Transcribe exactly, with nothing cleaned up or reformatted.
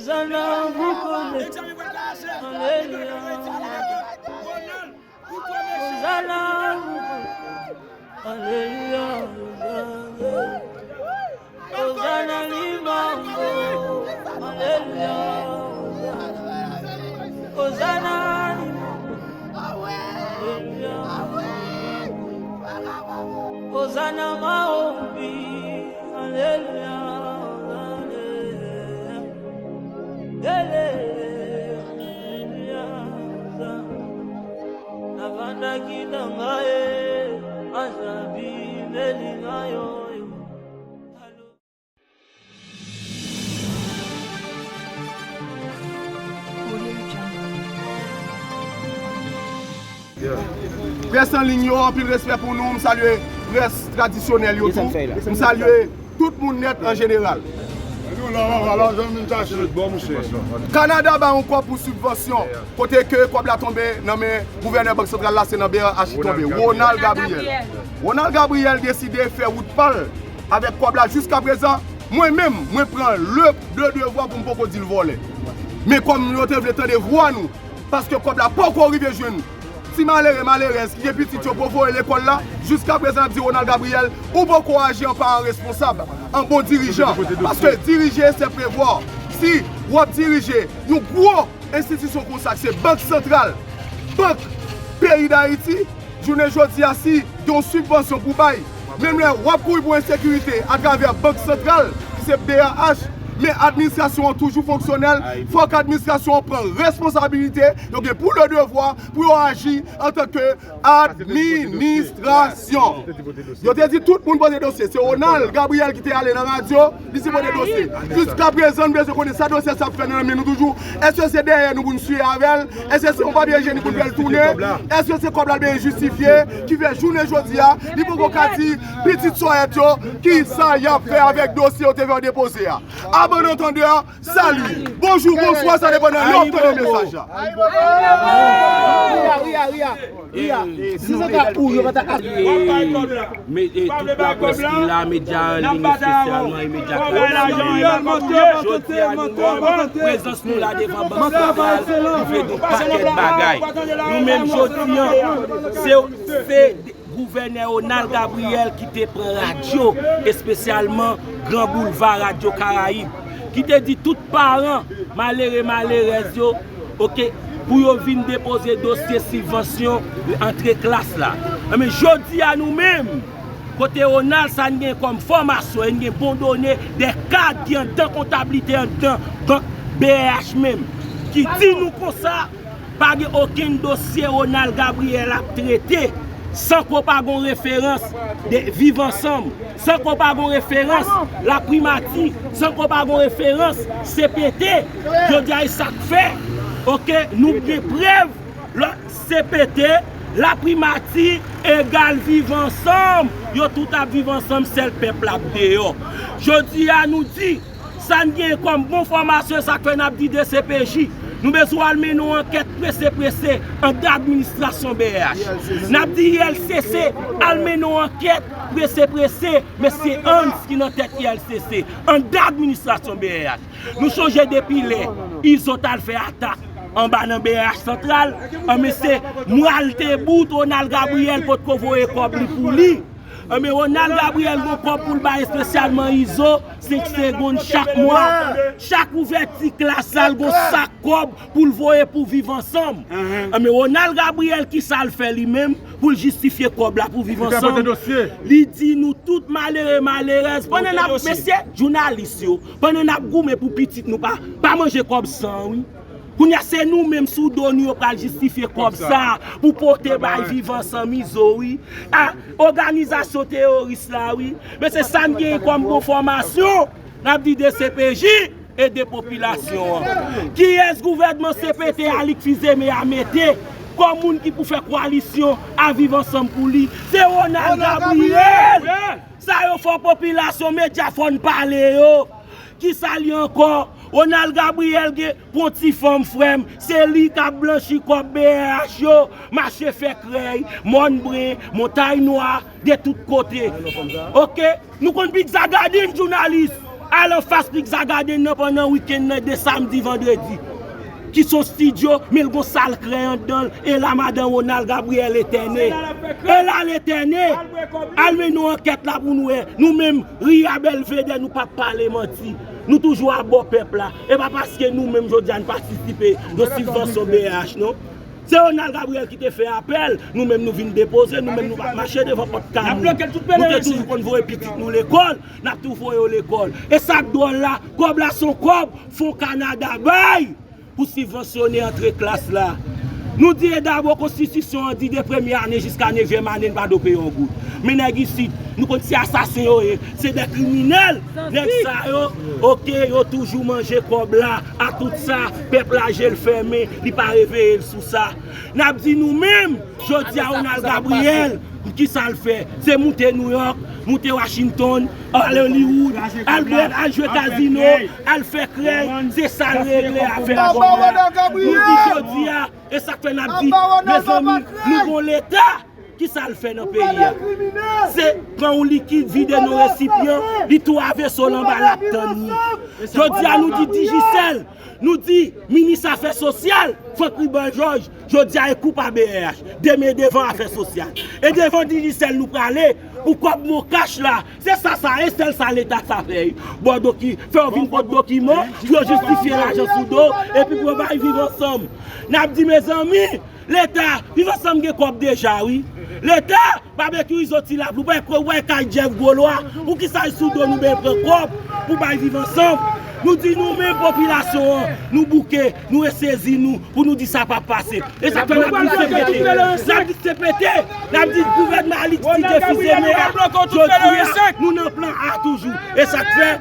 Aleluya. Aleluya. Ozana li mango. Aleluya. Ozana li mango. Aleluya. Ozana maombi. Aleluya. Aleluya. Lavanda kidangaye, azabi melingayo. Près an liy yo, anpil respè pou nou. M salye près tradisyonèl yo tou. M salye tout moun nèt an jeneral. Kanada ba yon kòb pou sibvansyon, kote ke kòb la tonbe nan men gouvènè Bank Santral la, se nan B R H li tonbe, Ronald Gabriel. Ronald Gabriel deside fè wout pa l avèk kòb la. Jiskaprezan, mwen menm, mwen pran le, le devwa pou m poko di l vòlè. Men kòm yo te vle tande vwa nou, paske kòb la poko rive jwenn ti malere, malerèz ki gen pitit yo pou voye lekòl la, jiskaprezan n ap di Ronald Gabriel, ou poko aji an paran responsab, an bon dirijan. Paske dirije, se prevwa. Si w ap dirije yon gwo enstitisyon konsa, ki se Bank Santral, bank peyi Dayiti, jounen jodi a, si gen yon sibvansyon pou bay, menm lè w ap kouri pou ensekirite atravè Bank Santral, ki se B R H, men administrasyon an toujou fonksyonèl, fòk administrasyon an pran responsabilite, yo gen pou le devwa pou yo aji antanke administrasyon. Yo te di tout moun pote dosye. Se Ronald Gabriel ki te ale nan radyo, li se pote dosye. Jiskaprezan, nou bezwen konnen sa dosye sa ap fè nan men nou toujou. Èske se dèyè nou pou n swiye avè l? Èske se yon papye ijenik pou n fè l tounen? Èske se kòb la l bezwen jistifye? Ki fè jounen jodi a, li poko ka di pitit Sòyèt yo ki sa y ap fè avèk dosye yo te fè yo depoze a. A bon antandè, sali, bonjou, bonswa, sa depann nan lè w ap tande mesaj la. Ria, ria, ria. Si se ta ou, yo pa ta ap. E, me, e tout laprès ki la, medya an liy espesyalman e medya tradisyonèl. Jodi a nou wè prezans nou la devan Bank Santral, li vle di yon pakèt bagay. Nou menm jodi a, se, se gouvènè Ronald Gabriel ki te pran radyo, espesyalman Gran Boulva, Radyo Karayib, ki te di tout paran malere, malerèz yo, oke, pou yo vin depoze dosye sibvansyon antre klas la. Enben, jodi a nou menm, kote Ronald sa n gen kòm fòmasyon, e n gen bon done de kad ki anndan kontablite, anndan bank B R H menm, ki di nou konsa, pa gen okenn dosye Ronald Gabriel ap trete san ke w pa gon referans de Viv Ansanm, san ke w pa gon referans Laprimati, san ke w pa gon referans C P T. Jodi a, e sa k fè, oke, nou gen prèv, lè C P T, Laprimati egal Viv Ansanm. Yo tout ap viv ansanm, sèl pèp la k deyò. Jodi a, nou di, sa n gen kòm bon fòmasyon, sa k fè n ap di D C P J, nou bezwen al mennen yon ankèt prese prese anndan administrasyon B R H. N ap di I L C C, al mennen yon ankèt prese prese mesye Hans ki nan tèt I L C C, anndan administrasyon B R H. Nou chonje depi lè Izo t al fè atak anba nan B R H Santral, an mesye mwal te bout, Ronald Gabriel potko voye kòb li pou li. Enben, Ronald Gabriel gon kòb pou l bay espesyalman Izo, senk segonn chak mwa. Chak ouvèti klas la, l gon sak kòb pou l voye pou Viv Ansanm. Enben, Ronald Gabriel, kisa l fè li menm pou l jistifye kòb la pou Viv Ansanm? Li di nou tout malere, malerèz. Pandan n ap, mesye jounalis yo, pandan n ap goumen pou pitit nou pa, pa manje kòb sa a, wi. Kounye a, se nou menm sou do nou yo pral jistifye kòb sa a pou pote bay Viv Ansanm, Izo, wi. A, òganizasyon teworis la, wi. Men se sa n genyen kòm bon fòmasyon. N ap di D C P J, ede popilasyon an. Kiyès gouvènman C P T a, Alix Fils-Aimé a mete kòm moun ki pou fè koalisyon a Viv Ansanm pou li? Se Ronald Gabriel! Sa yo fè popilasyon, medya, fò n pale yo. Kisa l ye ankò? Ronald Gabriel gen pon ti fanm, frè m, se li k ap blanchi kòb B R H yo, mache fè krèy, Mòn Bren, Montay Nwa, de tout kote. Oke? Nou konn Big Zagadin, jounalis. Al anfas Pizza Garden nan pandan wikenn nan de samdi vandredi. Ki se yon estidyo, men l gon sal krèy anndan l, e la madan Ronald Gabriel etène. E la l etène. Al mennen yon ankèt la pou nou wè. Nou menm, Ria Belvedere, nou p ap pale manti. Nou toujou abò pèp la. E pa paske nou menm jodi a nou patisipe nan sibvansyon B R H non. Se Ronald Gabriel ki te fè apèl, nou menm nou vin depoze, nou menm nou p ap mache devan pòt kay moun. Nou te toujou konn voye pitit nou lekòl, n ap tou voye yo lekòl. E sa k dwòl la, kòb la se yon kòb Fon Kanada bay pou sibvansyone antre klas la. Nou di e dabò konstitisyon an di de premye ane jiska nevyèm ane n pa dwe peye yon goud. Men nèg isit, nou konn se asasen yo ye, se de kriminèl. Nèg sa yo, oke, yo toujou manje kòb la. A tout sa, pèp la je l fèmen, li pa reveye l sou sa. N ap di nou menm, jodi a Ronald Gabriel, kisa l fè? Se moute New York, moute Washington, al Hollywood, al bwè, al jwe kazino, al fè krèy, se sa l regle, afè kòb la. Nou di jodi a, e sa k fè n ap di, mezanmi, nou gon Leta, kisa l fè nan peyi a? Se pran yon likid, vide nan resipyan, li tou aveso l anba, l ap tann li. Jodi a nou di Digicel, nou di minis afè sosyal, Franck Ribanjòj, jodi a e koup a B R H, demen devan afè sosyal. E devan Digicel nou prale pou kòb Moncash la. Se sa sa ye, sèl sa Leta sa fè. Bon, doki, fè yo vin pot dokiman pou yo jistifye lajan sou do, epi pou yo bay Viv Ansanm. N ap di, mezanmi, Leta, Viv Ansanm gen kòb deja, wi. Leta, Babekyou Izo Ti Lapli, ou pa kwè, ou pa kay Jeff Gwo Lwa, poukisa sou do nou ben pran kòb pou bay Viv Ansanm? Nou di nou menm popilasyon an, nou bouke, nou resezi nou, pou nou di sa p ap pase. E sa k fè n ap di se pete. N ap di se pete. N ap di gouvènman Alix ti defize men a. Jodi a, nou nan plan A toujou. E sa k fè